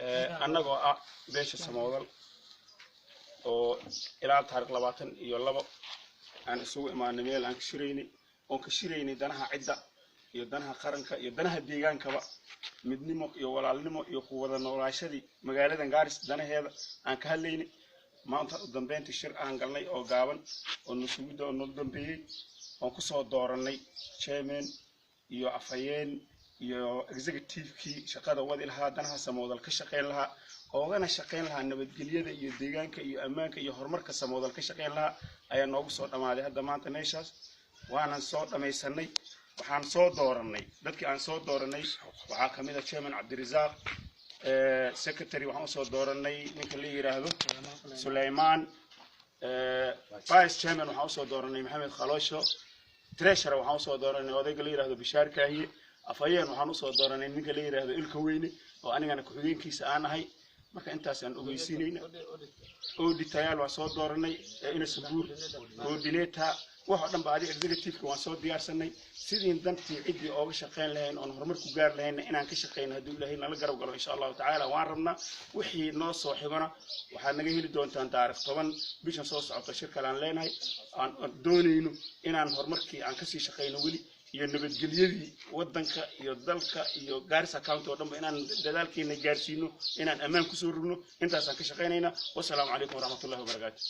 Annagoo ah beesha Samawdal oo ilaa taariikh 22 aan isugu imaanay meel aan ka shiraynay, oon ka shiraynay danaha cidda iyo danaha qaranka iyo danaha deegaankaba, midnimo iyo walaalnimo iyo ku wada noolaashadii magaaladan Gaaris danaheeda aan ka hadlaynay. Maanta u dambeyntii shir aan galnay oo gaaban oo nusugidda oo noo dambeeyey oon kusoo dooranay chairman iyo afhayeen iyo executive-kii shaqada wadi lahaa, danaha Samawdal ka shaqayn lahaa, oogana shaqayn lahaa nabadgelyada iyo deegaanka iyo ammaanka iyo horumarka Samawdal ka shaqayn lahaa, ayaa noogu soo dhammaaday hadda maanta meeshaas. Waanan soo dhammaysanay. Waxaan soo dooranay dadkii aan soo dooranay waxaa ka mid ah chairman Cabdirasaaq, secretary waxaan usoo dooranay ninka la yidhaahdo Sulaymaan, vice chairman waxaan usoo dooranay Maxamed Khaloosho, treasurer waxaan usoo dooranay odayga la yidhaahdo Bishaar Kaahiye, afhayeen waxaan usoo dooranay ninka la yidhaahdo Ilka Weyne oo anigana ku-xigeenkiisa aan ahay. Marka intaasaan ogeysiinayna. Auditayaal waan soo dooranay, Ina Sabuur coordinator, wax oo dhan ba adiga executive-ka waan soo diyaarsanay. Sidiin dantii ciddii ooga shaqayn lahayn oon horumar ku gaar lahaynna inaan ka shaqayno hadduu Ilaahay nala garab galo, insha Allahu tacaala, waan rabnaa. Wixii noo soo xigona waxaad naga heli doontaan taarikh 10 bishan soo socota. Shir kale aan leenahay aan doonayno inaan horumarkii aan kasii shaqayno weli iyo nabadgelyadii waddanka iyo dalka iyo Gaarisa County oo dhanba inaan dadaalkeena gaarsiino, inaan ammaan kusoo rogno. Intaasaan ka shaqaynaynaa. Wasalaamu calaykum waraxmatullahi wabarakaatu.